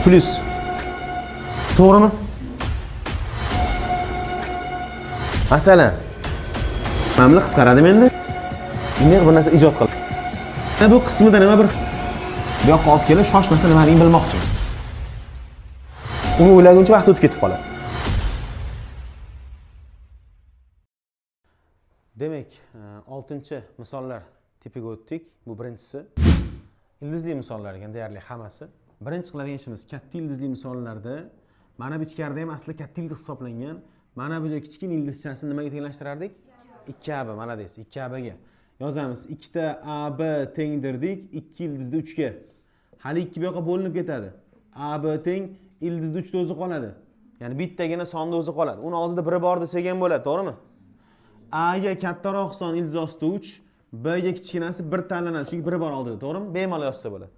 Plyus. To'g'rimi? Masalan, mana bular qisqaradimi endi? Bunday bir narsa ijod qil. Mana bu qismida nima bir bu yoqqa olib kelib, shoshmasa nimaligini bilmoqchiman. Uni o'ylaguncha vaqt o'tib ketib qoladi. Demak, 6-misollar tipiga o'tdik. Bu birinchisi. Ildizli misollar ekan deyarli hammasi. Birinchi qiladigan ishimiz katta ildizli misollarda mana bu ichkarida ham asli katta ildiz hisoblangan. Mana bu joy kichkina ildizchasini nimaga tenglashtirardik? 2AB, молодец, 2AB ga. Yozamiz 2 ta AB tengdirdik 2 ildizda 3 ga. Hali 2 bu yoqqa bo'linib ketadi. AB teng ildizda 3 ta o'zi qoladi. Ya'ni bittagina sonda o'zi qoladi. Uni oldida biri bor desak ham bo'ladi, to'g'rimi? A ga kattaroq son ildiz ostida 3, B ga kichkinasi 1 tanlanadi, chunki biri bor oldida, to'g'rimi? Bemalol yozsa bo'ladi.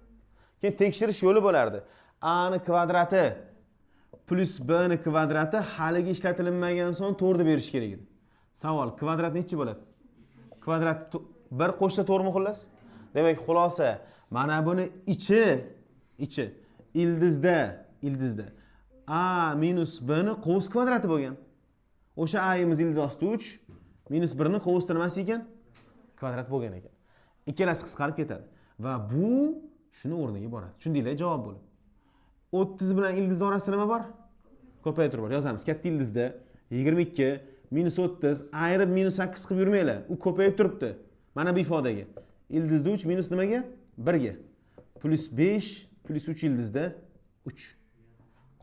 Keyin tekshirish yo'li bo'lardi. A ni kvadrati plyus B ni kvadrati haligi ishlatilinmagan son 4 deb berish kerak edi. Savol, kvadrat nechi bo'ladi? Kvadrat 1 qo'shsa to'g'rimi xullas? Demak, xulosa, mana buni ichi ildizda A minus B ni qovus kvadrati bo'lgan. O'sha A imiz ildiz ostida 3 minus 1 ni qovusda nimasi ekan? Kvadrat bo'lgan ekan. Ikkalasi qisqarib ketadi va bu shuni o'rniga boradi. Tushundinglar javob bo'lib. 30 bilan ildiz orasida nima bor? Ko'paytirib bor. Yozamiz. Katta ildizda 22 minus 30 ayirib minus 8 qilib yurmanglar. U ko'payib turibdi. Mana bu ifodaga. Ildizda 3 minus nimaga? 1 ga. Plyus 5 plyus 3 ildizda 3.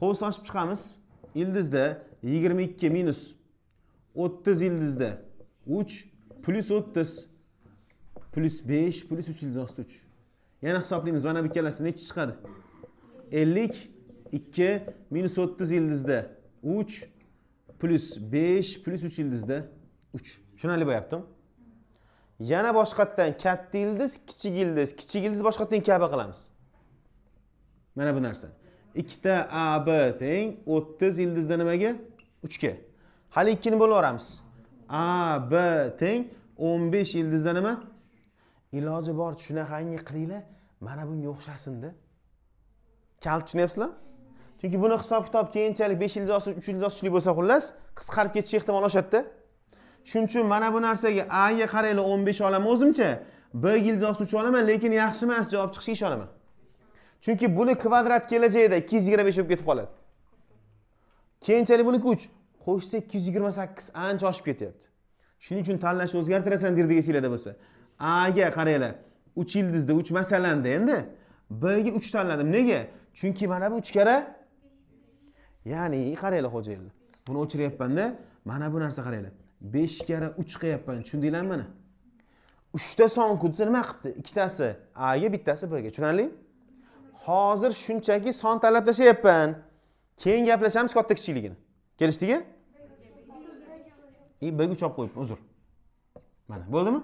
Qovus ochib chiqamiz. Ildizda 22 minus 30 ildizda 3 plyus 30 plyus 5 plyus 3 ildiz ostida 3. Yana hisoblaymiz. Mana bu ikkalasi necha chiqadi? 52 minus 30 ildizda 3 plyus 5 plyus 3 ildizda 3. Tushunarli bo'lyaptimi? Yana boshqatdan katta ildiz, kichik ildiz, kichik ildiz boshqatdan 2AB qilamiz. Mana bu narsa. 2 ta AB teng 30 ildizda nimaga? 3 ga. Hali 2 ni bo'lib yuboramiz. AB teng 15 ildizda nima? Iloji bor shunaqangi qilinglar, mana bunga o'xshasin-da. Kalit tushunyapsizlar? Chunki buni hisob-kitob keyinchalik 5 ildiz osti, 3 ildiz osti bo'lsa xullas, qisqarib ketish ehtimoli oshadi-da. Shuning uchun mana bu narsaga A ga qaranglar 15 olaman o'zimcha, B ga ildiz osti 3 olaman, lekin yaxshi emas javob chiqishiga ishonaman. Chunki buni kvadrat kelajakda 225 bo'lib ketib qoladi. Keyinchalik buniki 3, qo'shsa 228 ancha oshib ketyapti. Shuning uchun tanlashni o'zgartirasan derdi esinglarda bo'lsa. A ga qaranglar, 3 ildizda 3 masalanda endi B ga 3 tanladim. Nega? Chunki mana bu 3 karra, ya'ni qaranglar xo'jayinlar. Buni o'chiryapman-da, mana bu narsa qaranglar. 5 karra 3 qilyapman. Tushundinglarmi mana? 3 ta son kutsa nima qilibdi? Ikkitasi A ga, bittasi B ga. Tushunarli? Hozir shunchaki son tanlab tashlayapman. Keyin gaplashamiz katta kichikligini. Kelishdikmi? I B ga 3 olib qo'yibman, uzr. Mana, bo'ldimi?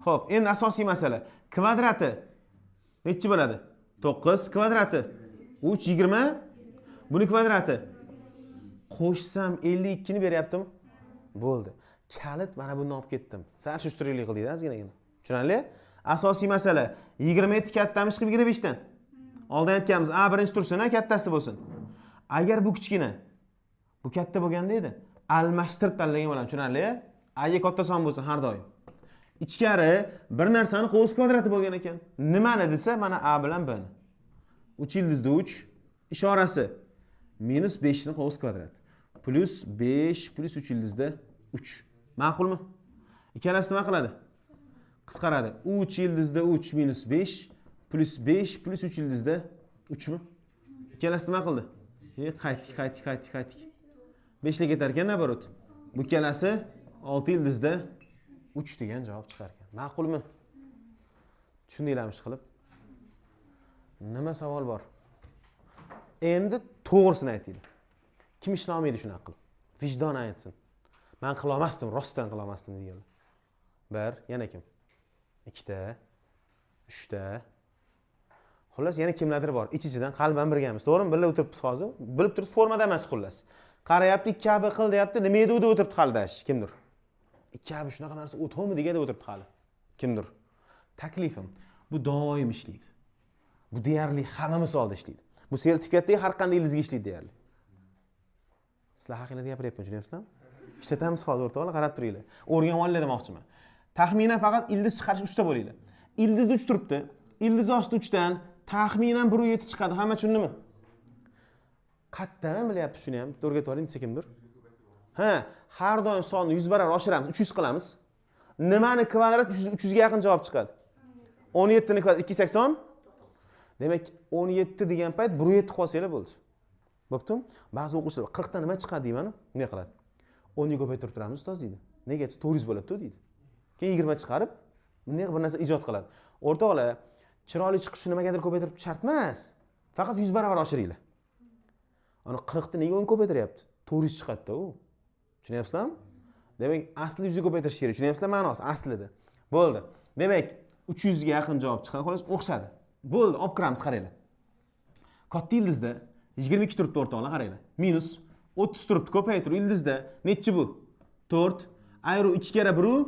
Xo'p, endi asosiy masala. Kvadrati nechi bo'ladi? 9 kvadrati 3 20. Buni kvadrati qo'shsam 52 ni beryaptimi? Bo'ldi. Kalit mana buni olib ketdim. Sal shustirlik qildik ozginagina. Tushunarli? Asosiy masala 27 kattamish qilib 25 dan. Oldin aytganmiz, A birinchi tursin, a kattasi bo'lsin. Agar bu kichkina, bu katta bo'lganda edi, almashtirib tanlagan bo'lamiz. Tushunarli? A ga katta son bo'lsin har doim. Ichkari bir narsani qovus kvadrati bo'lgan ekan. Nimani desa, mana A bilan B ni. 3 ildizda 3 ishorasi minus 5 ni qovus kvadrati plyus 5 plyus 3 ildizda 3. Ma'qulmi? Ikkalasi nima qiladi? Qisqaradi. 3 ildizda 3 minus 5 plyus 5 plyus 3 ildizda 3 mi? Ikkalasi nima qildi? Qaytdik, qaytdik, qaytdik, qaytdik. 5 ga ketar ekan наоборот. Bu ikkalasi 6 ildizda 3 degan javob chiqar ekan. Ma'qulmi? Tushundinglarmi ish qilib? Nima savol bor? Endi to'g'risini aytinglar. Kim ishlolmaydi shunaqa qilib? Vijdon aytsin. Men qila olmasdim, rostdan qila olmasdim deganlar. Bir, yana kim? Ikkita, uchta. Xullas, yana kimlardir bor. Ich-ichidan qalban birgamiz, to'g'rimi? Birga o'tiribmiz hozir. Bilib turib formada emas xullas. Qarayapti, 2 AB qil deyapti, nima edi u deb o'tiribdi hali dash, kimdir. 2 AB shunaqa narsa o'tmi degan deb o'tiribdi hali. Kimdir. Taklifim, bu doim ishlaydi. Bu deyarli hamma misolda ishlaydi. Bu sertifikatdagi har qanday ildizga ishlaydi deyarli. Sizlar haqingizda gapiryapman, tushunyapsizlarmi? Ishlatamiz hozir o'rtoqlar, qarab turinglar. O'rganib olinglar demoqchiman. Taxminan faqat ildiz chiqarish usta bo'linglar. Ildizda 3 turibdi. Ildiz osti 3 dan taxminan 1.7 chiqadi. Hamma tushundimi? Qayerdan bilyapti shuni ham? O'rgatib oling desa kimdir. Ha, har doim sonni 100 barobar oshiramiz, 300 qilamiz. Nimani kvadrat 300 ga yaqin javob chiqadi? 17 ni kvadrat 280. Demak, 17 degan payt 1.7 qilib olsanglar bo'ldi. Bo'ptimi? Ba'zi o'quvchilar 40 dan nima chiqadi deyman, nima qiladi? 10 ga ko'paytirib turamiz ustoz deydi. Nega? 400 bo'ladi-ku deydi. Keyin 20 chiqarib, bunday bir narsa ijod qiladi. O'rtoqlar, chiroyli chiqish uchun nimagadir ko'paytirib shart emas. Faqat 100 barobar oshiringlar. Ana 40 ni nega 10 ko'paytiryapti? 400 chiqadi-da u. Tushunyapsizlarmi? Demak, asli 100 ga ko'paytirish kerak. Tushunyapsizlar ma'nosi aslida. Bo'ldi. Demak, 300 ga yaqin javob chiqadi, xolos o'xshadi. Bo'ldi, olib kiramiz, qaranglar. Katta ildizda 22 turibdi o'rtoqlar, qaranglar. Minus 30 turibdi, ko'paytiruv ildizda nechi bu? 4 ayru 2 karra 1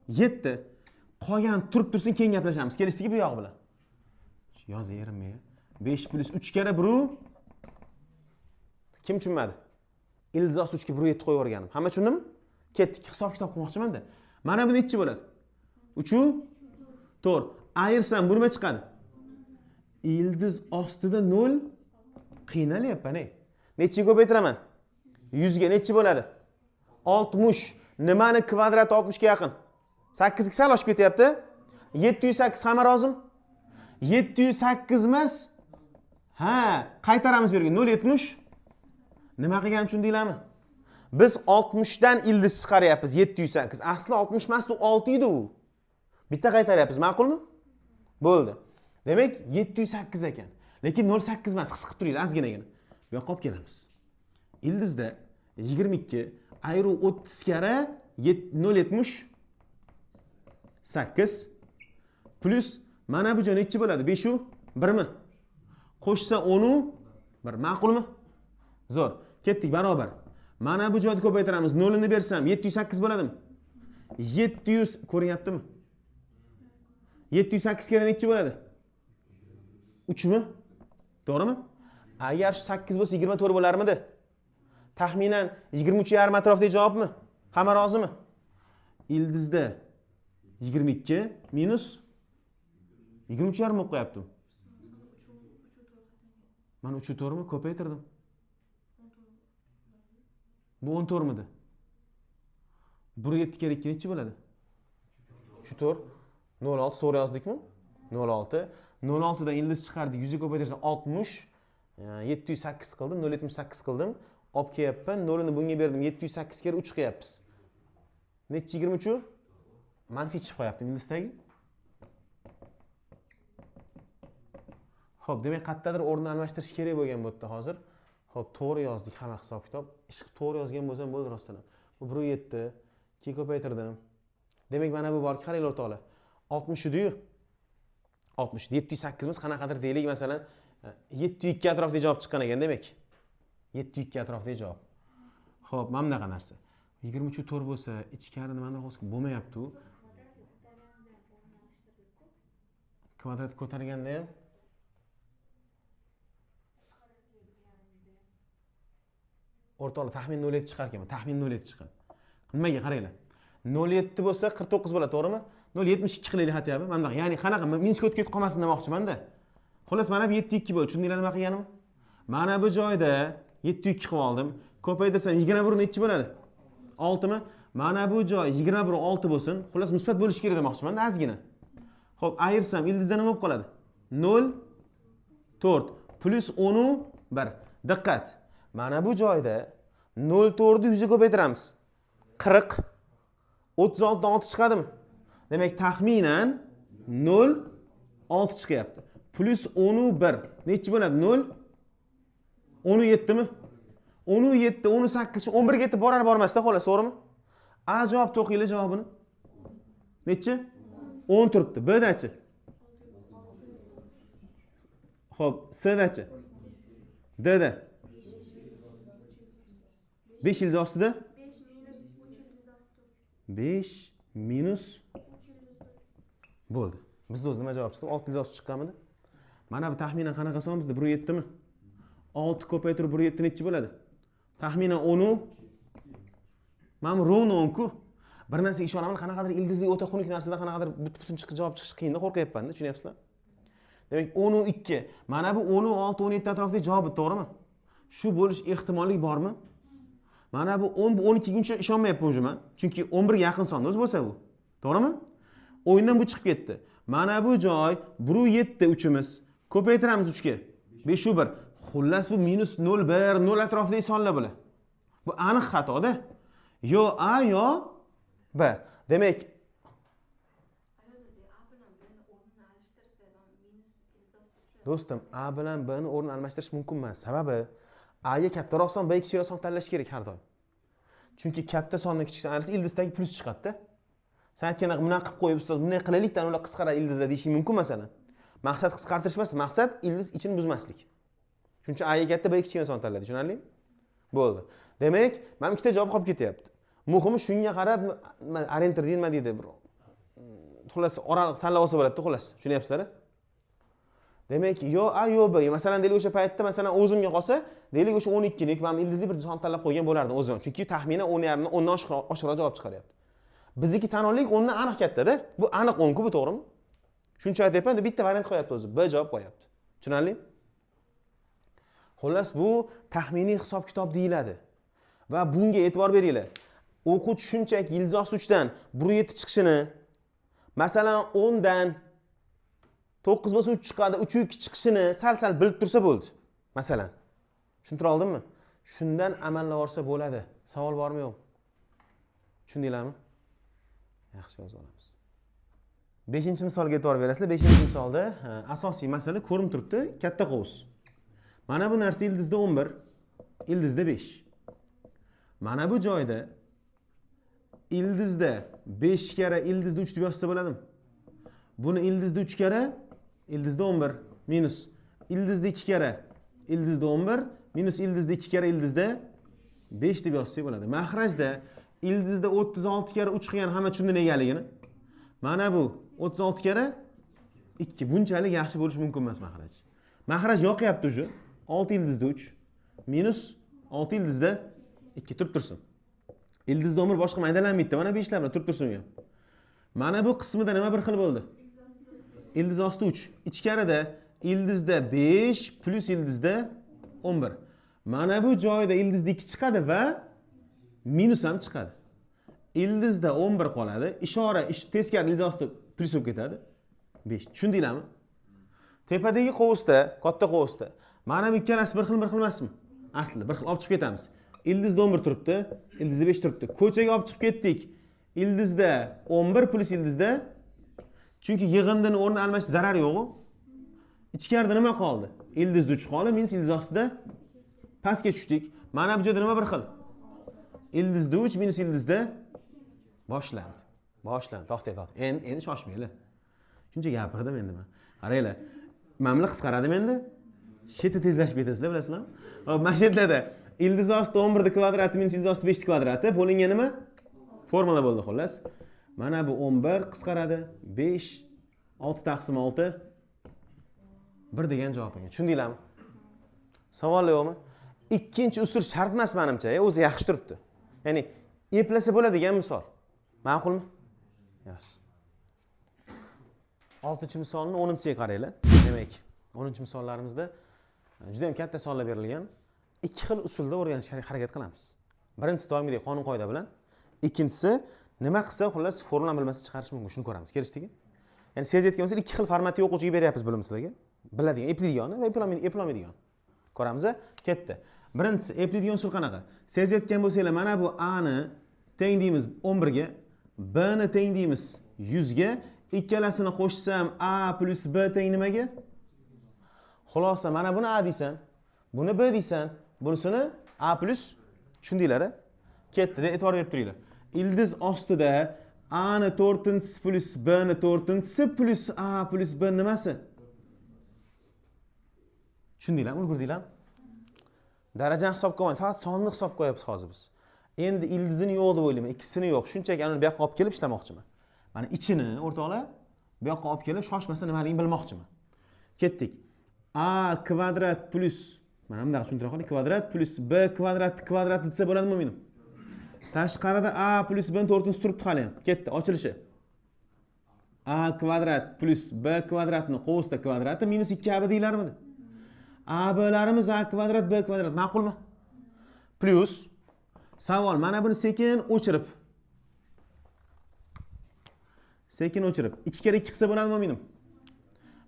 7. Qolgan turib tursin, keyin gaplashamiz. Kelishdikmi bu yog'i bilan? Yozavermi? 5 plus 3 karra 1 Kim tushunmadi? Ildiz osti 3 ga 1.7 qo'yib yuborganim. Hamma tushundimi? Ketdik, hisob kitob qilmoqchiman-da. Mana bu nechi bo'ladi? 3 4. Ayirsam bu nima chiqadi? Ildiz ostida 0 qiynalyapman, ey. Nechiga ko'paytiraman? 100 ga nechi bo'ladi? 60. Nimani kvadrati 60 ga yaqin? 8 ga sal oshib ketyapti. 708 hamma rozimi? 708 emas. Ha, qaytaramiz bu yerga 0.70. Nima qilgan tushundinglarmi? Biz 60 dan ildiz chiqaryapmiz 708. Asli 60 emas, u 6 edi u. Bitta qaytaryapmiz, ma'qulmi? Bo'ldi. Demak, 708 ekan. Lekin 0.8 emas, his qilib turinglar ozginagina. Bu yoqqa olib kelamiz. Ildizda 22 ayru 30 karra 0.78 plus mana bu joy nechi bo'ladi? 5 u 1 mi? Qo'shsa 10 u 1, ma'qulmi? Zo'r. Ketdik barobar. Mana bu joyni ko'paytiramiz. 0 ni bersam 708 bo'ladimi? 700 ko'rinyaptimi? 708 karra nechi bo'ladi? 3 mi? To'g'rimi? Agar shu 8 bo'lsa 24 bo'larmidi? Taxminan 23,5 atrofidagi javobmi? Hamma rozimi? Ildizda 22 minus 23,5 bo'lib qo'yaptim. Mana 3 4 mi? Ko'paytirdim. Bu 14 midi? 1 7 karra 2 nechi bo'ladi? 3 4 0.6 to'g'ri yozdikmi? 0.6. 0.6 dan ildiz chiqardik. 100 ga ko'paytirsam 60. 708 qildim, 0.78 qildim. Olib kelyapman, 0 ni bunga berdim. 708 karra 3 qilyapmiz. Nechi 23? Manfiy chiqib qo'yapti ildizdagi. Xo'p, demak qayerdadir o'rni almashtirish kerak bo'lgan bu yerda hozir. Xo'p, to'g'ri yozdik hamma hisob-kitob. Ish qilib to'g'ri yozgan bo'lsam bo'ldi rostdan ham. Bu 1.7, keyin ko'paytirdim. Demak, mana bu borki, qaranglar o'rtoqlar. 60 edi-yu. 60 708 emas, qanaqadir deylik, masalan, 702 atrofida javob chiqqan ekan, demak. 702 atrofida javob. Xo'p, mana bunaqa narsa. 23 4 bo'lsa, ichkari nimadir qo'shib bo'lmayapti-u. Kvadrat ko'targanda ham o'rtoqlar taxmin 0.7 chiqar ekan, taxmin 0.7 chiqadi. Nimaga qaranglar? 0.7 bo'lsa 49 bo'ladi, to'g'rimi? 0.72 qilaylik хотя бы. Mana bunaqa, ya'ni qanaqa minusga o'tib ketib qolmasin demoqchiman-da. Xullas, mana bu 7.2 bo'ldi. Tushundinglar nima qilganimni? Mana bu joyda 7.2 qilib oldim. Ko'paytirsam 21 nechi bo'ladi? 6 mi? Mana bu joy 21 6 bo'lsin. Xullas, musbat bo'lishi kerak demoqchiman-da ozgina. Xo'p, ayirsam ildizda nima bo'lib qoladi? 0 4 plus 10 1. Diqqat. Mana bu joyda 0.4 ni 100 ga ko'paytiramiz. 40 36 dan 6 chiqadimi? Demak, taxminan 0.6 chiqyapti. Plus 10 1 nechi bo'ladi? 0 10.7 mi? 10.7, 10.8, 11 ga yetib borar bormasda xolos, to'g'rimi? A javob to'qinglar javobini. Nechi? 10 turibdi. B dachi? Xo'p, C dachi? D da? 5 ildiz ostida? 5 minus bo'ldi. Bizda o'zi nima javob chiqdi? 6 ildiz osti chiqqanmidi? Mana bu taxminan qanaqa son bizda? 1.7 mi? 6 ko'paytirib 1,7 nechi bo'ladi? Taxminan 10, mana bu ровно 10 ku. Bir narsaga ishonaman, qanaqadir ildizli, o'ta xunuk narsada qanaqadir butun chiqib javob chiqishi qiyinda, qo'rqyapmanda, tushunyapsizlar? Demak, 10,2, mana bu 10,6, 17 atrofidagi javobi, to'g'rimi? Shu bo'lish ehtimolligi bormi? Mana bu 10, bu 12 ga ishonmayapman уже man, chunki 11 ga yaqin son o'zi bo'lsa bu, to'g'rimi? O'yindan bu chiqib ketdi. Mana bu joy 1,7, uchimiz, ko'paytiramiz uchga, 5,1. Xullas, bu -0,1, 0 atrofidagi sonlar bular. Bu aniq xatoda, yo A, yo B. Demak, Ayol, A bilan Bni o'rnini alishtirsa va minus ildiz ostida tushadi. Do'stim, A bilan Bni o'rnini almashtirish mumkin emas. Sababi A ga kattaroq son, B ga kichikroq son tanlash kerak har doim, chunki katta sondan kichik son ayirsa, ildizdagi plyus chiqadida. San aytgandek, bunaqa qilib qo'yib, ustoz, bunday qilaylikdan, ular qisqaradi ildizlar, deyishing mumkin masalan. Maqsad qisqartirish emas, maqsad ildiz ichini buzmaslik. Shuning uchun A ga katta, B ga kichkina son tanladi, tushunarlimi? Bo'ldi. Demak, mana ikkita javob qolib ketyapti. Muhimi, shunga qarab nima, orientir deydi, nima deydi, bir xullas, oraliq tanlab olsa bo'ladida, xullas, tushunyapsizlar? Demak, yo A, yo B. Masalan, deylik, o'sha paytda, masalan, o'zimga qolsa, deylik, o'sha 12lik mana ildizli bir son tanlab qo'ygan bo'lardim o'zim, chunki taxminan 10,5, 10dan oshiqroq javob chiqaryapti. Bizniki tan olaylik, 10dan aniq kattada. Bu aniq 10ku bu, to'g'rimi? Shuncha aytyapman, bitta variant qo'yapti o'zi, B javob qo'yapti, tushunarlimi? Xullas, bu taxminiy hisob kitob deyiladi va bunga e'tibor beringlar. O'quvchi shunchaki ildiz osti uchdan 1,7 chiqishini, masalan, 10dan 9 bo'lsa 3 chiqadi, 3,2 chiqishini sal sal bilib tursa bo'ldi, masalan. Tushuntira oldimmi? Shundan amallab olsa bo'ladi. Savol bormi, yo'qmi? Tushundinglarmi? Yaxshi, yozib olamiz. Beshinchi misolga e'tibor berasizlar. Beshinchi misolda asosiy masala ko'rinib turibdi, katta qovus. Mana bu narsa ildizda 11, ildizda 5. Mana bu joyda ildizda 5 karra ildizda 3 deb yozsa bo'ladimi? Buni ildizda 3 karra ildizda 11 minus ildizda 2 karra ildizda 11 minus ildizda 2 karra ildizda 5 deb yozsak bo'ladi. Mahrajda ildizda 36 karra 3 qilgan, hamma tushundi negaligini. Mana bu 36 karra 2 bunchalik yaxshi bo'lishi mumkin emas mahraj. Mahraj yoqyapti уже. 6 ildizda 3 minus 6 ildizda 2 turib tursin. Ildizda 11 boshqa maydalanmaydi. Mana 5 lar bilan turib tursin u ham. Mana bu qismida nima bir xil bo'ldi? Ildiz osti 3. Ichkarida ildizda 5 plyus ildizda 11. Mana bu joyda ildizda 2 chiqadi va minus ham chiqadi. Ildizda 11 qoladi. Ishora ish teskari, ildiz osti plyus bo'lib ketadi. 5. Tushundinglarmi? Tepadagi qovusda, katta qovusda mana bu ikkalasi bir xil, bir xil emasmi? Aslida bir xil, olib chiqib ketamiz. Ildizda 11 turibdi, ildizda 5 turibdi. Ko'chaga olib chiqib ketdik. Ildizda 11 plyus ildizda, chunki yig'indini o'rni almashish zarari yo'q-u. Ichkarida nima qoldi? Ildizda 3 qoldi, minus ildiz ostida pastga tushdik. Mana bu joyda nima bir xil? Ildizda 3 minus ildizda. Boshlandi. Boshlandi. To'xtang, to'xtang. Endi shoshmanglar. Shuncha gapirdim endi men. Qaranglar. Mana bular qisqaradimi endi? Shu yerda tezlashib ketasizlar, bilasizlarmi? Hop, mana shu yerlarda ildiz osti 11 kvadrati minus ildiz osti 5 kvadrati bo'lingan nima? Formula bo'ldi xullas. Mana bu 11 qisqaradi. 5, 6 taqsim 6, 1 degan javob ekan. Tushundinglarmi? Savol yo'qmi? Ikkinchi usul shart emas menimcha, o'zi yaxshi turibdi. Ya'ni eplasa bo'ladigan misol. Ma'qulmi? Yaxshi. Oltinchi misolni 10-chisiga qaranglar. Demak, 10-misollarimizda juda ham katta sonlar berilgan. Ikki xil usulda o'rganishga harakat qilamiz. Birinchisi doimgidek qonun qoida bilan, ikkinchisi nima qilsa, xullas, formulani bilmasa chiqarish mumkin. Shuni ko'ramiz. Kelishdikmi? Ya'ni sezayotgan bo'lsa, ikki xil formatda o'quvchiga beryapmiz bilimni sizlarga. Biladigan, eplaydigani va eplolmaydigan. Ko'ramiz, ketdi. Birinchisi, eplaydigan usul qanaqa? Sezayotgan bo'lsanglar, mana bu A ni teng deymiz 11 ga, B ni teng deymiz 100 ga, ikkalasini qo'shsam A plyus B teng nimaga? Xulosa, mana buni A deysan, buni B deysan, bunisini A plyus, tushundinglar a? Ketdi, e'tibor berib turinglar. Ildiz ostida A ni to'rtinchisi plyus B ni to'rtinchisi plyus A plyus B nimasi? Tushundinglarmi, ulgurdinglarmi? Darajani hisobga olmay, faqat sonni hisobga qo'yapmiz hozir biz. Endi ildizini yo'q deb o'ylayman, ikkisini yo'q. Shunchaki uni bu yoqqa olib kelib ishlamoqchiman. Mana ichini, o'rtoqlar, bu yoqqa olib kelib, shoshmasa nimaligini bilmoqchiman. Ketdik. A kvadrat plyus Mana bunday tushuntira qoling. Kvadrat plyus b kvadrat kvadrati desa bo'ladimi, bo'lmaydimi? Tashqarida a plyus b to'rtinchisi turibdi hali ham. Ketdi, ochilishi. A kvadrat plyus b kvadratni qovusda kvadrati minus 2ab deyilarmidi? A blarimiz a kvadrat b kvadrat, ma'qulmi? Plyus savol, mana buni sekin o'chirib. Sekin o'chirib 2 kere 2 qilsa bo'ladimi, bo'lmaydimi?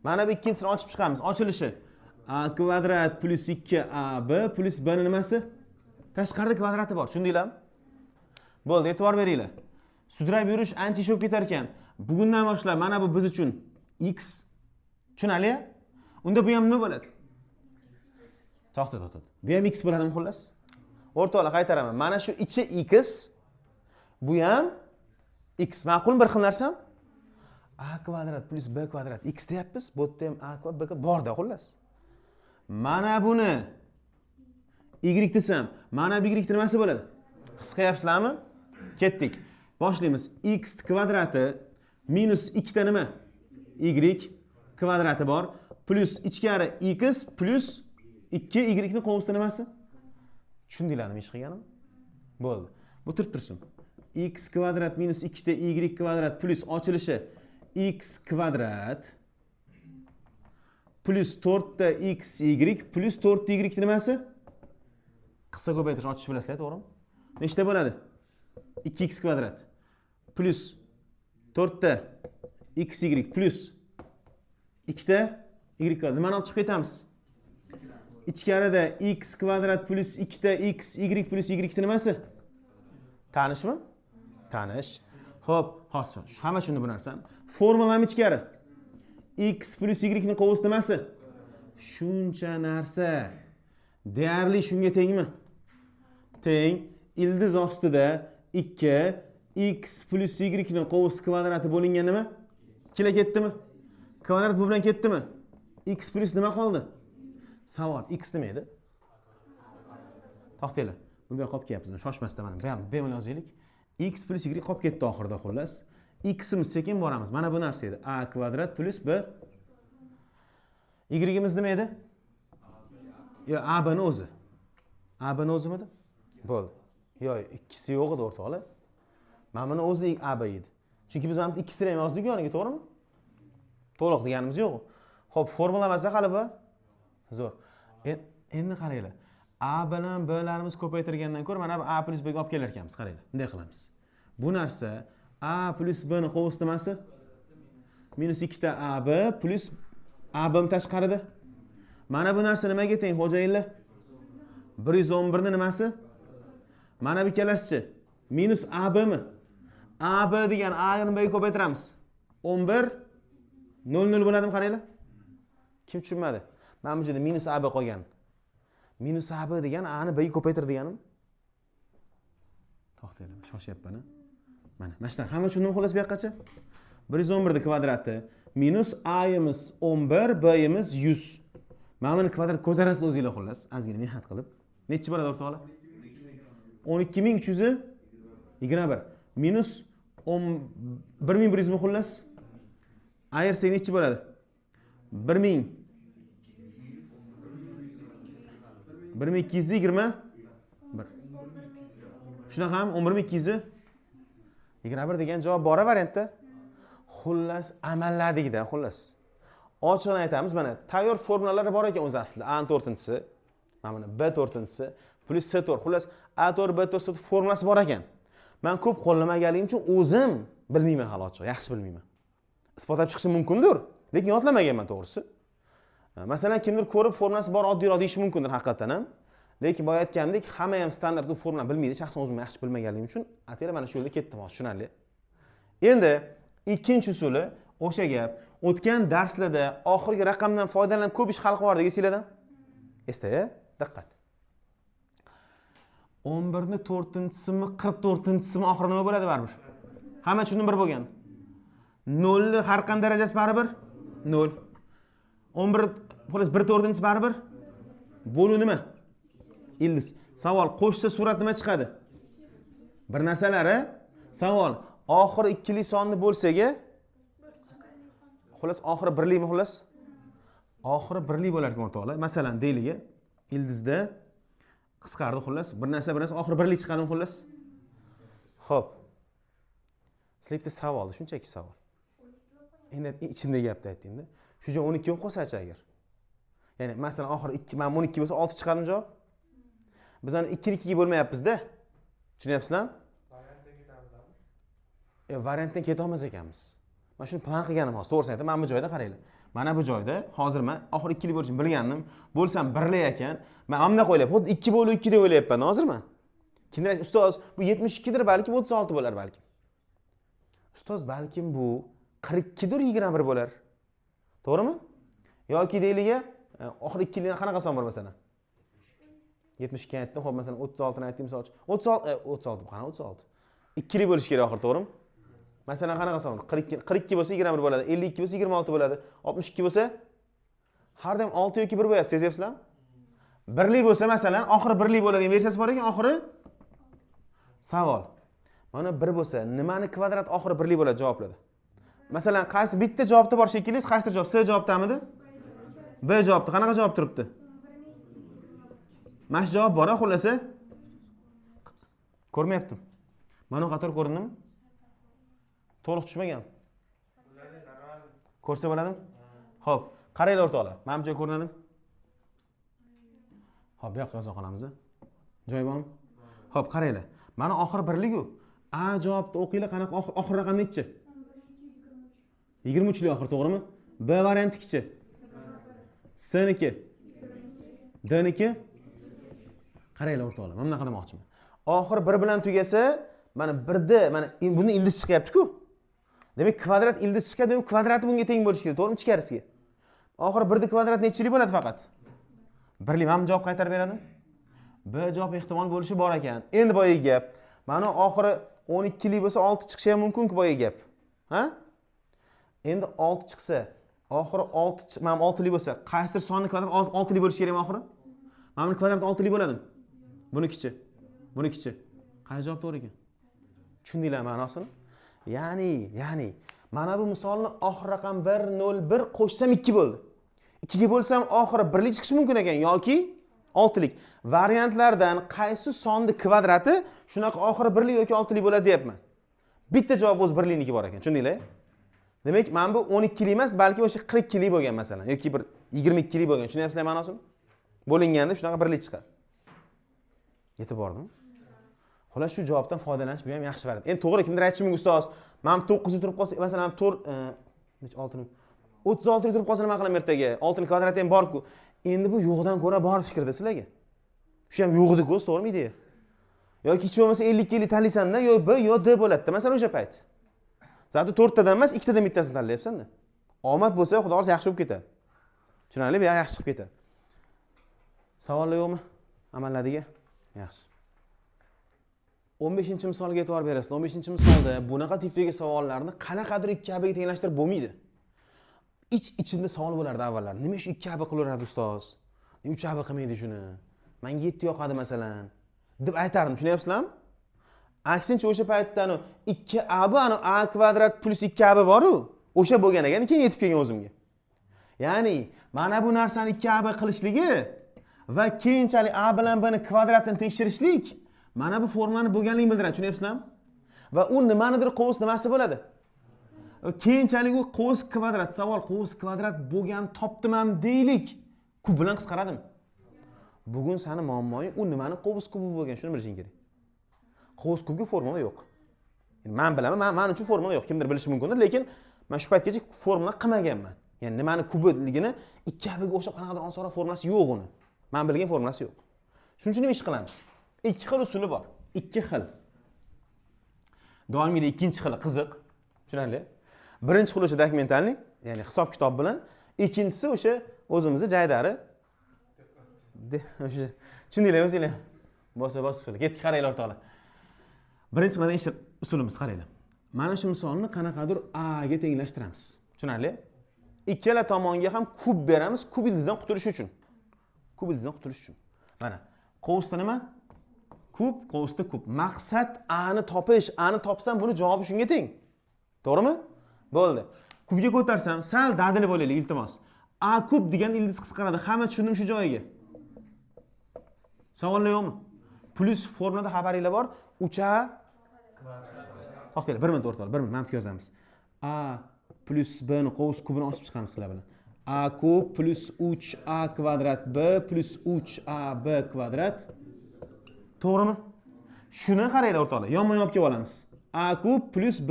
Mana bu ikkinchisini ochib chiqamiz. Ochilishi a kvadrat plyus 2ab plyus b ni nimasi? Tashqarida kvadrati bor, tushundinglarmi? Bo'ldi, e'tibor beringlar. Sudrab yurish ancha ish bo'lib ketar ekan. Bugundan boshlab mana bu biz uchun x. Tushunarli? Unda bu ham nima bo'ladi? To'xta, to'xta. Bu ham x bo'ladimi xullas? O'rtoqlar, qaytaraman. Mana shu ichi x, bu ham x. Ma'qulmi bir xil narsam? A kvadrat plyus b kvadrat x deyapmiz. Bu yerda ham a kvadrat b kvadrat borda xullas. Mana buni y desam, mana bu y nimasi bo'ladi? His qilyapsizlarmi? Ketdik. Boshlaymiz. X kvadrati minus 2 ta nima? Y kvadrati bor. Plyus ichkari x plyus 2 y ni qovusda nimasi? Tushundinglar nima ish qilganim? Bo'ldi. Bu turib tursin. X kvadrat minus 2 ta y kvadrat plyus ochilishi x kvadrat plyus 4 ta x y plyus 4 ta y nimasi? Qisqa ko'paytirish ochish bilasizlar, to'g'rimi? Nechta bo'ladi? 2x kvadrat plyus 4 ta xy plyus 2 ta y kvadrat. Nimani olib chiqib ketamiz? Ichkarida x kvadrat plyus 2 ta x y plyus y nimasi? Tanishmi? Tanish. Xo'p, hozir hamma tushundi bu narsani. Formulam ichkari. X plyus y ni qovus nimasi? Shuncha narsa. Deyarli shunga tengmi? Teng. Ildiz ostida 2 x plyus y ni qovus kvadrati bo'lingan nima? Ikkila ketdimi? Kvadrat bu bilan ketdimi? X plyus nima qoldi? Savol, x nima edi? To'xtanglar. Buni bu yoqqa olib kelyapmiz. Shoshmasdan mana bu ham bemalol yozaylik. X plyus y qolib ketdi oxirida xullas. Ximiz sekin boramiz. Mana bu narsa edi. A kvadrat plyus b. Y'imiz nima edi? Yo, a b ni o'zi. A b ni o'zimidi? Bo'ldi. Yo'q, ikkisi yo'q edi, o'rtoqlar. Mana buni o'zi a b edi. Chunki biz mana bu ikkisini ham yozdik yoniga, to'g'rimi? To'liq deganimiz yo'q. Xo'p, formula emas hali bu. Zo'r. Endi qaranglar. A bilan Blarimiz ko'paytirgandan ko'ra mana bu A plyus B ga olib kelar ekanmiz, qaranglar. Bunday qilamiz. Bu narsa A plyus B ni qovus nimasi? Minus 2 ta AB plyus AB tashqarida. Mana bu narsa nimaga teng, xo'jayinlar? 111 ni nimasi? Mana bu ikkalasichi? Minus ABmi? AB degan A ni B ga ko'paytiramiz. 11 0 0 bo'ladimi, qaranglar? Kim tushunmadi? Mana bu yerda minus AB qolgan. Minus AB degan A ni B ga ko'paytir deganim. To'xtanglar, shoshyapman. Mana, mana shunaqa. Hamma tushundimi xullas bu yoqqacha? 111 ni kvadrati minus A'yimiz 11, B'yimiz 100. Mana buni kvadrat ko'tarasizlar o'zinglar xullas, ozgina mehnat qilib. Nechi bo'ladi, o'rtoqlar? 12 321 minus 11 100 mi xullas? Ayirsak nechi bo'ladi? 1000 1221. Shunaqa ham 11 221 degan javob bor variantda. Xullas, amalladikda, xullas. Ochig'ini aytamiz, mana tayyor formulalar bor ekan o'zi aslida. A to'rtinchisi, mana buni B to'rtinchisi plyus C to'rt. Xullas, A to'rt, B to'rt, C to'rt formulasi bor ekan. Man ko'p qo'llamaganligim uchun o'zim bilmayman hali ochiq, yaxshi bilmayman. Isbotlab chiqishim mumkindir, lekin yodlamaganman to'g'risi. Masalan, kimdir ko'rib formulasi bor, oddiyroq deyishi mumkindir haqiqatdan ham. Lekin boya aytganimdek, hamma ham standart u formulani bilmaydi. Shaxsan o'zim yaxshi bilmaganligim uchun ataylar mana shu yo'lda ketdim hozir, tushunarli. Endi ikkinchi usuli o'sha gap. O'tgan darslarda oxirgi raqamdan foydalanib ko'p ish hal qilib yubordik, esinglarda? Esda, diqqat. 11 ni to'rtinchisimi, 44-chisimi oxiri nima bo'ladi baribir? Hamma tushundim, bir bo'lgan. Nolni har qanday darajasi baribir 0. 11 xullas 1 to'rtinchisi baribir bo'lu nima? Ildiz. Savol, qo'shsa surat nima chiqadi? Bir narsalari. Savol, oxiri ikkili sonni bo'lsak, xullas oxiri birlikmi xullas? Oxiri birlik bo'lar ekan, o'rtoqlar. Masalan, deylik, Ildizda qisqardi xullas. Bir narsa, bir narsa oxiri birlik chiqadimi xullas? Xo'p. Sizlar bitta savol, shunchaki savol. Endi ichimdagi gapni aytdingda. Shu joy 12 bo'lib qolsa-chi agar? Ya'ni masalan oxiri 2, mana 12 bo'lsa 6 chiqadimi javob? Biz ani 2 ni 2 ga bo'lmayapmiz-da. Tushunyapsizlarmi? Variantdan ketamizmi? Variantdan ketolmas ekanmiz. Man shuni plan qilganim hozir, to'g'risini aytaman, mana bu joyda qaranglar. Mana bu joyda hozir man oxiri ikkilik bo'lishini bilgandim. Bo'lsam birlik ekan. Man mana bunaqa o'ylayapman. Xuddi 2 bo'lib 2 deb o'ylayapman hozir man. Kimdir aytdi, ustoz, bu 72 dir, balkim 36 bo'lar balkim. Ustoz, balkim bu 42 dir, 21 bo'lar. To'g'rimi? Yoki deylik, oxiri ikkilikdan qanaqa son bor masalan? 72 aytdim, xo'p, masalan 36 ni aytdim misol uchun. 36, 36 qanaqa 36? Ikkilik bo'lishi kerak oxiri, to'g'rimi? Masalan qanaqa son? 42, 42 bo'lsa 21 bo'ladi, 52 bo'lsa 26 bo'ladi, 62 bo'lsa har doim 6 yoki 1 bo'lyapti, sezyapsizlarmi? Birlik bo'lsa masalan, oxiri birlik bo'ladigan versiyasi bor ekan, oxiri savol. Mana 1 bo'lsa, nimani kvadrat oxiri birlik bo'ladi javoblarda? Masalan, qaysi bitta javobda bor shekilli, qaysi javob? C javobdamidi? B javobda qanaqa javob turibdi? Mana shu javob bor, xullasi. Ko'rmayaptim. Mana qator ko'rindimi? To'liq tushmagan. Ko'rsa bo'ladimi? Xo'p, qaranglar o'rtoqlar. Mana bu joy ko'rinadimi? Xo'p, bu yoqqa yoza qolamiz. Joy bormi? Xo'p, qaranglar. Mana oxiri birlik-ku. A javobni o'qinglar, qanaqa oxir raqam nechi? 23 lik oxir, to'g'rimi? B variantikichi? C niki? D niki? Qaranglar o'rtoqlar, mana bunaqa demoqchiman. Oxiri 1 bilan tugasa, mana 1da, mana buni ildiz chiqyapti-ku. Demak, kvadrat ildiz chiqadi, demak kvadrati bunga teng bo'lishi kerak, to'g'rimi? Ichkarisiga. Oxiri 1 da kvadrat nechilik bo'ladi faqat? Birlik. Mana bu javob qaytarib beradimi? B javob ehtimol bo'lishi bor ekan. Endi boyagi gap. Mana oxiri 12 lik bo'lsa 6 chiqishi ham mumkin-ku boyagi gap. Ha? Endi 6 chiqsa, oxiri 6, mana 6 lik bo'lsa, qaysi sonni kvadrat 6 lik bo'lishi kerakmi oxiri? Mana buni kvadrat 6 lik bo'ladimi? Bunikichi. Bunikichi. Qaysi javob to'g'ri ekan? Tushundinglar ma'nosini? Ya'ni mana bu misolni oxir raqam 1 0 1 qo'shsam 2 bo'ldi. 2 ga bo'lsam oxiri birlik chiqishi mumkin ekan yoki 6lik. Variantlardan qaysi sonni kvadrati shunaqa oxiri birlik yoki 6lik bo'ladi deyapman. Bitta javob o'zi birlikniki bor ekan, tushundinglar? Demak, mana bu 12 lik emas, balki o'sha 42 lik bo'lgan masalan yoki bir 22 lik bo'lgan. Tushunyapsizlar ma'nosini? Bo'linganda shunaqa birlik chiqadi. Yetib bordimi? Xullas, shu javobdan foydalanish bu ham yaxshi variant. Endi to'g'ri, kimdir aytishi mumkin, ustoz, mana bu 9 turib qolsa, masalan, 4, necha 6 36 turib qolsa nima qilaman ertaga? 6 kvadrati ham bor-ku. Endi bu yo'qdan ko'ra bor fikrda sizlarga. Shu ham yo'q edi-ku, to'g'rimi ideya? Yoki hech bo'lmasa 52 lik tanlaysan-da, yo B yo D bo'ladi-da, masalan o'sha payt. Зато to'rttadan emas, ikkitadan bittasini tanlayapsan-da. Omad bo'lsa, xudo xohlasa yaxshi bo'lib ketadi. Tushunarli, bu yaxshi chiqib ketadi. Savollar yo'qmi? Amalladiga? Yaxshi. 15-misolga e'tibor berasizlar. 15-misolda bunaqa tipdagi savollarni qanaqadir ikki abiga tenglashtirib bo'lmaydi. Ich ichimda savol bo'lardi avvallar. Nima shu ikki abi qilaveradi ustoz? Uch abi qilmaydi shuni. Menga yetti yoqadi masalan, deb aytardim, tushunyapsizlarmi? Aksincha o'sha paytda anu 2 ab, anu a kvadrat plyus 2 ab bor-u, o'sha bo'lgan ekan, keyin yetib kelgan o'zimga. Ya'ni mana bu narsani 2 ab qilishligi va keyinchalik a bilan b ni kvadratini tekshirishlik mana bu formulani bo'lganligini bildiradi, tushunyapsizlarmi? Va u nimanidir qovus nimasi bo'ladi? Keyinchalik u qovus kvadrat, savol qovus kvadrat bo'lgan topdim ham deylik, kub bilan qisqaradimi? Bugun sani muammoing u nimani qovus kubi bo'lgan, shuni bilishing kerak. Qovus kubga formula yo'q. Man bilaman, man uchun formula yo'q. Kimdir bilishi mumkindir, lekin man shu paytgacha formula qilmaganman. Ya'ni nimani kubiligini ikki abiga o'xshab qanaqadir osonroq formulasi yo'q uni. Man bilgan formulasi yo'q. Shuning uchun nima ish qilamiz? Ikki xil usuli bor. Ikki xil. Doimgidek ikkinchi xili qiziq. Tushunarli? Birinchi xil o'sha документальный, ya'ni hisob kitob bilan, ikkinchisi o'sha o'zimizni jaydari. O'sha tushundinglar o'zinglar. Bosa bos usuli. Ketdik, qaranglar o'rtoqlar. Birinchi qiladigan ish usulimiz qaranglar. Mana shu misolni qanaqadir a ga tenglashtiramiz. Tushunarli? Ikkala tomonga ham kub beramiz, kub ildizdan qutulish uchun. Kub ildizdan qutulish uchun. Mana, qovusda nima? Kub, qovusda kub. Maqsad a ni topish. A ni topsam buni javobi shunga teng. To'g'rimi? Bo'ldi. Kubga ko'tarsam, sal dadil bo'laylik, iltimos. A kub degan ildiz qisqaradi. Hamma tushundim shu joyiga. Savollar yo'qmi? Plyus formulada xabaringlar bor. 3a, to'xtanglar, bir minut o'rtoqlar, bir minut, mana bu yozamiz. A plyus b ni qovus kubini ochib chiqamiz sizlar bilan. A kub plyus 3a kvadrat b plyus 3ab kvadrat. To'g'rimi? Shuni qaranglar, o'rtoqlar, yonma yon olib kelib olamiz. A kub plyus b,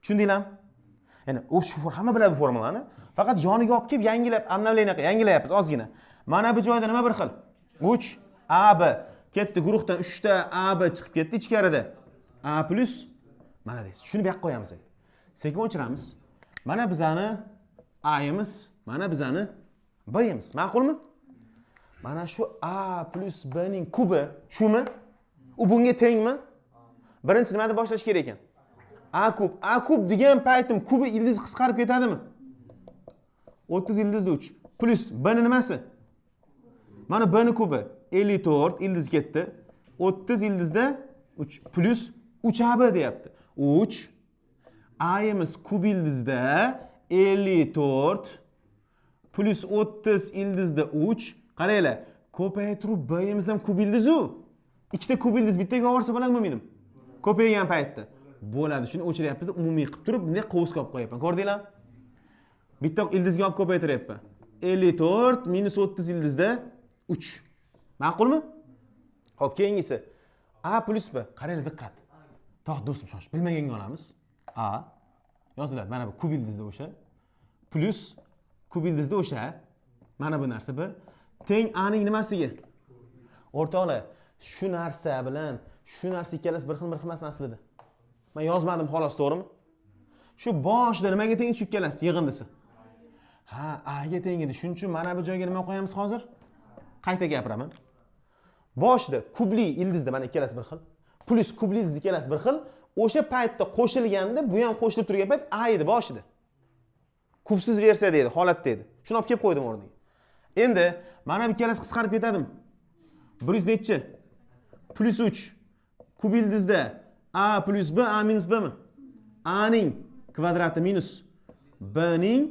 tushundinglarmi? Ya'ni u shu, hamma biladi bu formulani. Faqat yoniga olib kelib yangilab, обновление, yangilayapmiz ozgina. Mana bu joyda nima bir xil? 3 a b ketdi, guruhdan 3 ta a b chiqib ketdi ichkarida. A plyus mana deysiz. Shuni bu yoqqa qo'yamiz endi. Sekin o'chiramiz. Mana bizani a'yimiz, mana bizani b'yimiz. Ma'qulmi? Mana shu a plyus b ning kubi shumi? U bunga tengmi? Birinchi nimadan boshlash kerak ekan? A kub. A kub degan paytim kubi ildiz qisqarib ketadimi? 30 ildizda 3 plyus b ni nimasi? Mana b ni kubi 54 ildiz ketdi. 30 ildizda 3 plyus 3ab deyapti. 3 a'yimiz kub ildizda 54 plyus 30 ildizda 3. Qaranglar, ko'paytirib b'yimiz ham kub ildiz u. Ikkita kub ildiz bittaga olsa bo'ladimi, bo'lmaydimi? Ko'paygan paytda bo'ladi. Shuni o'chiryapmiz, umumiy qilib turib, bunday qovusga olib qo'yapman. Ko'rdinglarmi? Bitta ildizga olib ko'paytiryapman. 54 minus 30 ildizda 3. Ma'qulmi? Xo'p, keyingisi. A plyus B. Qaranglar, diqqat. To'x, do'stim, shosh. Bilmaganga olamiz. A yoziladi. Mana bu kub ildizda o'sha. Plyus kub ildizda o'sha. Mana bu narsa B. Teng A ning nimasiga? O'rtoqlar, shu narsa bilan shu narsa ikkalasi bir xil, bir xil emasmi aslida? Men yozmadim xolos, to'g'rimi? Shu boshida nimaga teng shu ikkalasi yig'indisi? Ha, A ga teng edi. Shuning uchun mana bu joyga nima qo'yamiz hozir? Qayta gapiraman. Boshida kubli ildizda mana ikkalasi bir xil. Plyus kubli ildiz ikkalasi bir xil. O'sha paytda qo'shilganda bu ham qo'shilib turgan payt A edi boshida. Kubsiz versiyada edi, holatda edi. Shuni olib kelib qo'ydim o'rniga. Endi mana bu ikkalasi qisqarib ketadimi? 100 nechi? Plyus 3. Kub ildizda A plyus B, A minus B mi? A ning kvadrati minus B ning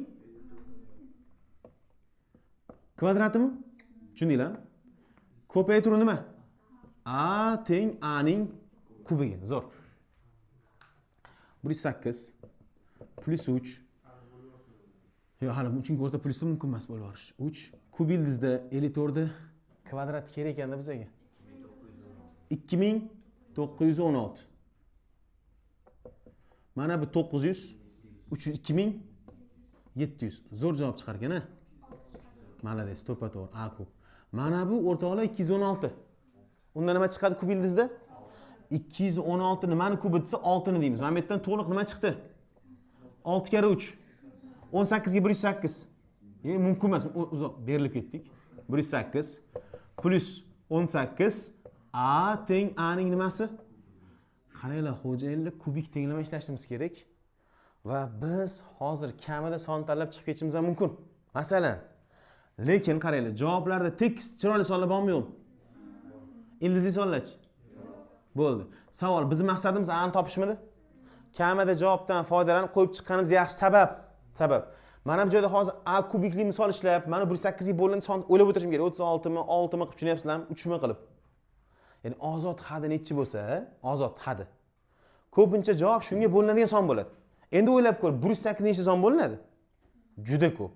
kvadratimi? Tushundinglarmi? Ko'paytiruv nima? A teng A ning kubiga. Zo'r. 108 plyus 3. Yo'q, hali chunki o'rta plyusni mumkin emas bo'lib yuborish. 3 kub ildizda 54 kvadrat kerak ekanda bizga. 2916. Mana bu 900, 3 2700. Zo'r javob chiqar ekan, a? Молодец, to'ppa to'g'ri. A kub. Mana bu, o'rtoqlar, 216. Unda nima chiqadi kub ildizda? 216 nimani kubi desa, 6 ni deymiz. Mana bu yerdan to'liq nima chiqdi? 6 karra 3. 18 ga 108. Mumkin emas, uzoq berilib ketdik. 108 plyus 18 A teng A ning nimasi? Qaranglar, xo'jayinlar, kubik tenglama ishlashimiz kerak. Va biz hozir kamida son tanlab chiqib ketishimiz ham mumkin. Masalan, lekin qaranglar, javoblarda tekis chiroyli sonlar bormi, yo'qmi? Ildizli sonlarchi? Bo'ldi. Savol, bizning maqsadimiz A ni topishmidi? Kamida javobdan foydalanib qo'yib chiqqanimiz yaxshi. Sabab. Sabab. Mana bu joyda hozir A kubikli misol ishlab, mana 108 ga bo'linadi son o'ylab o'tirishim kerak. 36 mi, 6 mi qilib, tushunyapsizlarmi? 3 mi qilib. Ya'ni ozod hadi nechi bo'lsa, ozod hadi. Ko'pincha javob shunga bo'linadigan son bo'ladi. Endi o'ylab ko'r, 108 nechta son bo'linadi? Juda ko'p.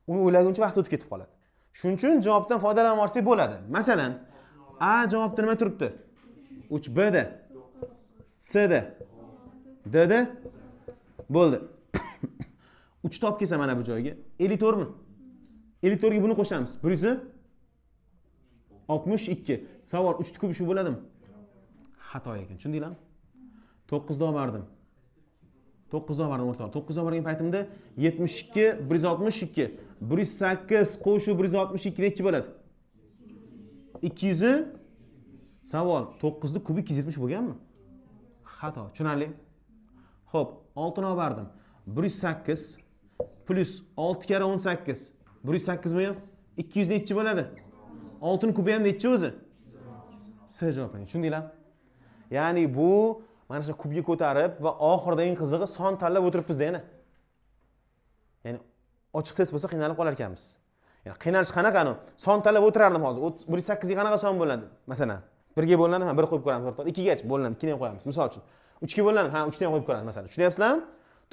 Uni o'ylaguncha vaqt o'tib ketib qoladi. Shuning uchun javobdan foydalanib olsak bo'ladi. Masalan, A javobda nima turibdi? 3, B da, C da, D da bo'ldi. 3 topib kelsa mana bu joyga 54 mi? 54 ga buni qo'shamiz. 162. Savol, 3 kubi shu bo'ladimi? Xato ekan. Tushundinglarmi? 9 da olib. 9 da olib, o'rtoqlar. 9 da olgan paytimda 72, 162, 108 qo'shuv 162 nechi bo'ladi? 200. Savol, 9 ni kubi 270 bo'lganmi? Xato. Tushunarli? Xo'p, 6 ni olib bordim. 108 plyus 6 karra 18. 108 mi ham? 200 nechi bo'ladi? 6 ni kubi ham nechi o'zi? S javob ekan. Tushundinglarmi? Ya'ni bu mana shu kubga ko'tarib va oxirida eng qizig'i son tanlab o'tiribmiz yana. Ya'ni ochiq test bo'lsa, qiynalib qolar ekanmiz. Ya'ni qiynalish qanaqa anu? Son tanlab o'tirardim hozir. 108 ga qanaqa son bo'ladi? Masalan, 1 ga bo'linadi, ha, 1 qo'yib ko'ramiz o'rtoqlar. 2 gacha bo'linadi, 2 ni ham qo'yamiz. Misol uchun, 3 ga bo'linadi, ha, 3 ni ham qo'yib ko'ramiz masalan. Tushunyapsizlarmi?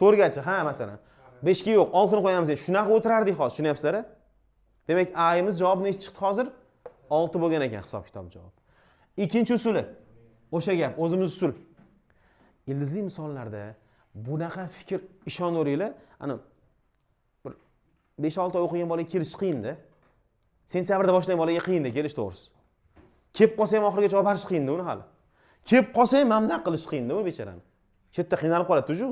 4 gacha, ha, masalan. 5 ga yo'q, 6 ni qo'yamiz. Shunaqa o'tirardik hozir, tushunyapsizlar? Demak, A'miz javobi nechi chiqdi hozir? 6 bo'lgan ekan hisob kitob javob. Ikkinchi usuli o'sha gap, o'zimiz usul. Ildizli misollarda bunaqa fikr, ishonaveringlar, ana bir 5-6 oy o'qigan bolaga kelish qiyinda. Sentyabrda boshlagan bolaga qiyinda kelish, to'g'risi. Kelib qolsa ham oxirigacha olib borish qiyinda uni hali. Kelib qolsa ham mana bunaqa qilish qiyinda u bechorani. Chetda qiynalib qoladi уже.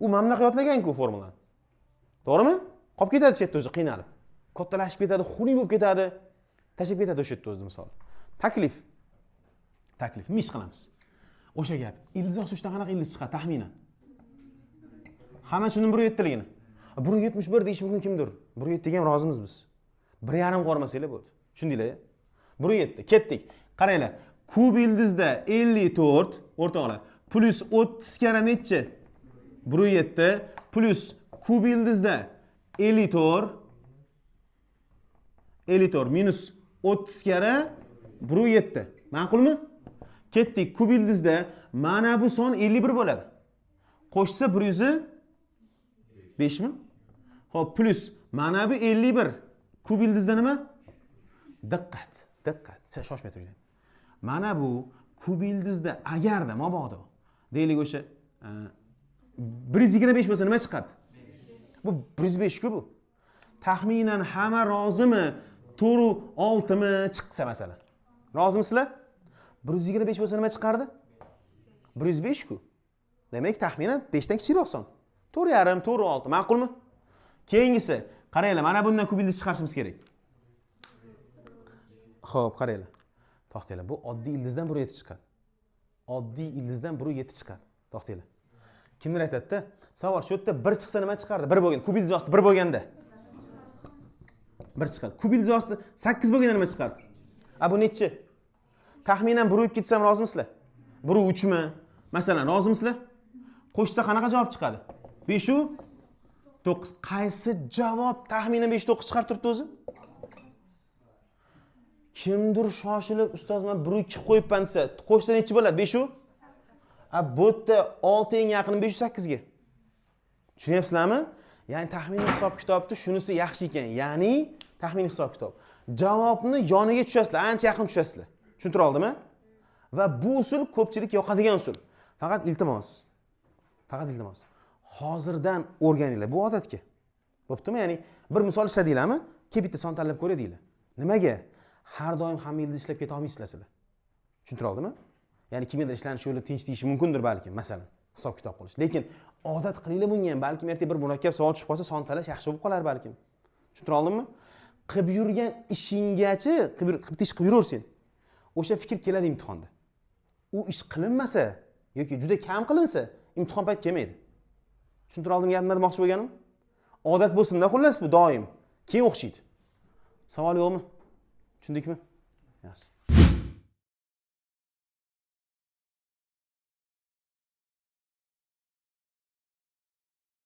U mana bunaqa yodlagan-ku formulani. To'g'rimi? Qolib ketadi chetda o'zi qiynalib. Kattalashib ketadi, xunuk bo'lib ketadi. Tashlab ketadi o'sha yerda o'zi misol. Taklif. Taklif. Nima ish qilamiz? O'sha gap. Ildiz osti uchdan qanaqa ildiz chiqadi taxminan? Hamma tushundim 1,7ligini. 1,71 deyish mumkin kimdir. 1,7 ga ham rozimiz biz. 1,5 qo'ymasanglar bo'ldi. Tushundinglar? 1,7. Ketdik. Qaranglar. Kub ildizda 54 o'rtoqlar. Plyus 30 karra nechi? 1,7 plyus kub ildizda 54 54 minus 30 karra 1,7. Ma'qulmi? Ketdik. Kub ildizda mana bu son 51 bo'ladi. Qo'shsa 105 mi? Xo'p, plyus mana bu 51. Kub ildizda nima? Diqqat, diqqat. Shoshmay turinglar. Mana bu kub ildizda agarda mabodo deylik o'sha 125 bo'lsa nima chiqadi? Bu 105 ku bu. Taxminan hamma rozimi? 4 6 mi chiqsa masalan. Rozimisizlar? 125 bo'lsa nima chiqardi? 105 ku. Demak, taxminan 5 dan kichikroq son. 4,5, 4,6, ma'qulmi? Keyingisi, qaranglar, mana bundan kub ildiz chiqarishimiz kerak. Xo'p, qaranglar. To'xtanglar, bu oddiy ildizdan 1,7 chiqadi. Oddiy ildizdan 1,7 chiqadi. To'xtanglar. Kimdir aytadi-da, savol shu yerda 1 chiqsa nima chiqardi? 1 bo'lgan, kub ildiz osti 1 bo'lganda. 1 chiqadi. Kub ildiz osti 8 bo'lganda nima chiqardi? A, bu nechi? Taxminan 1,2 desam rozimisizlar? 1,3 mi? Masalan, rozimisizlar? Qo'shsa qanaqa javob chiqadi? 5 u 9. Qaysi javob taxminan 5 9 chiqarib turibdi o'zi? Kimdir shoshilib, "Ustoz, men 1 2 qo'yibman" desa, qo'shsa nechi bo'ladi? 5 u? A, bu yerda 6 eng yaqini 5 8 ga. Tushunyapsizlarmi? Ya'ni taxminiy hisob kitobda shunisi yaxshi ekan. Ya'ni taxminiy hisob kitob. Javobni yoniga tushasizlar, ancha yaqin tushasizlar. Tushuntira oldimmi? Va bu usul ko'pchilik yoqadigan usul. Faqat iltimos. Faqat iltimos. Hozirdan o'rganinglar bu odatga. Bo'ptimi? Ya'ni bir misol ishladinglarmi? Kelib bitta son tanlab ko'ray deylar. Nimaga? Har doim hamma ildiz ishlab keta olmaysizlar sizlar. Tushuntira oldimmi? Ya'ni kimgadir ishlanish yo'li tinch deyishi mumkindir balkim, masalan, hisob kitob qilish. Lekin odat qilinglar bunga ham, balkim ertaga bir murakkab savol tushib qolsa, son tanlash yaxshi bo'lib qolar balkim. Tushuntira oldimmi? Qilib yurgan ishinggachi, qilib ish qilib yuraversin. O'sha fikr keladi imtihonda. U ish qilinmasa yoki juda kam qilinsa, imtihon payt kelmaydi. Tushuntira oldimmi gapim, nima demoqchi bo'lganim? Odat bo'lsin-da, xullas, bu doim. Keyin o'xshaydi. Savol yo'qmi? Tushundikmi? Yaxshi.